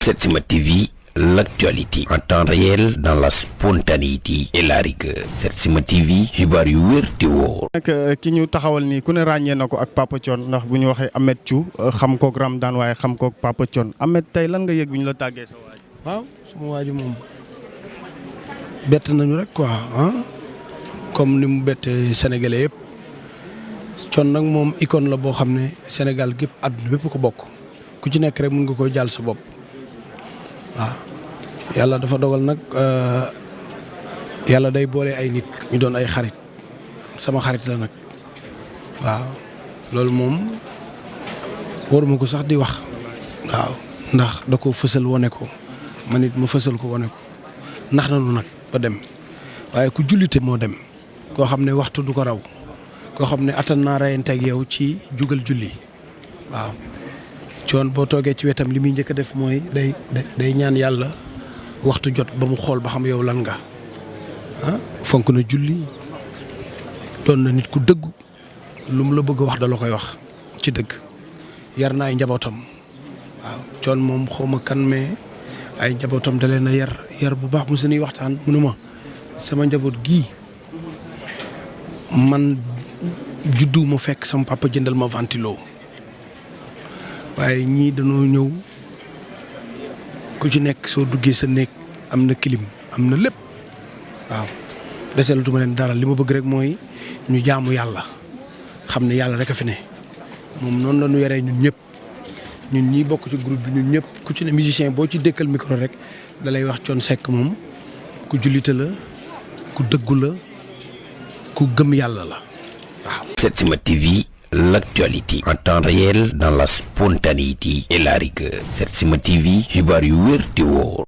Setsima TV, l'actualité en temps réel dans la spontanéité et la rigueur. Setsima TV, xibaar yu wér te wóor. nag ki ñu taxawal nii ku ne ràññee na ko ak Papa Thione ndax bu ñu waxee Ameth Thiou xam kook Ramdan waaye xam kook Papa Thione Ameth tey lan nga yëg bu ñu la tàggee sa waaj. waaw suma waa ji moom bett nañu rek quoi comme ni mu bettee sénégalais yëpp Thione nag moom icône la boo xam ne Sénégal gépp àdduna bépp ko bokk ku ci nekk rek mun nga koy jàll sa bopp waaw yàlla dafa dogal nag yàlla day boole ay nit ñu doon ay xarit sama xarit la nag waaw loolu moom waruma ko sax di wax waaw ndax da ko fësal wane ko man it ma fësal ko wane ko ndax nanu nag ba dem waaye ku jullite moo dem koo xam ne waxtu du ko raw koo xam ne attan naa reyanteeg yow ci jugal julli waaw Thione boo toogee ci wetam li muy njëkk a def mooy day ñaan yàlla waxtu jot ba mu xool ba xam yow lan nga fonk na julli doon na nit ku dëggu lu mu la bëgg a wax da la koy wax ci dëgg yar na ay njabootam waaw Thione moom xawma kan mais ay njabootam da leen a yar bu baax mu suñuy waxtaan mënuma sama njaboot gii man juddu ma fekk sama papa jëndal ma ventilo waaye ñii dañoo ñëw ku ci nekk soo duggee sa néeg am na clim am na lépp waaw deselatuma leen dara li ma bëgg rek mooy ñu jaamu yàlla xam ne yàlla rek a fi ne moom noonu la ñu yaree ñun ñëpp ñun ñii bokk ci groupe bi ñun ñëpp ku ci ne musicien boo ci dékkal micro rek da lay wax Thione Seck moom ku jullite la ku dëggu la ku gëm yàlla la waaw. Setsima TV, l'actualité en temps réel dans la spontanéité et la rigueur. Setsima TV, xibaar yu wér te wóor.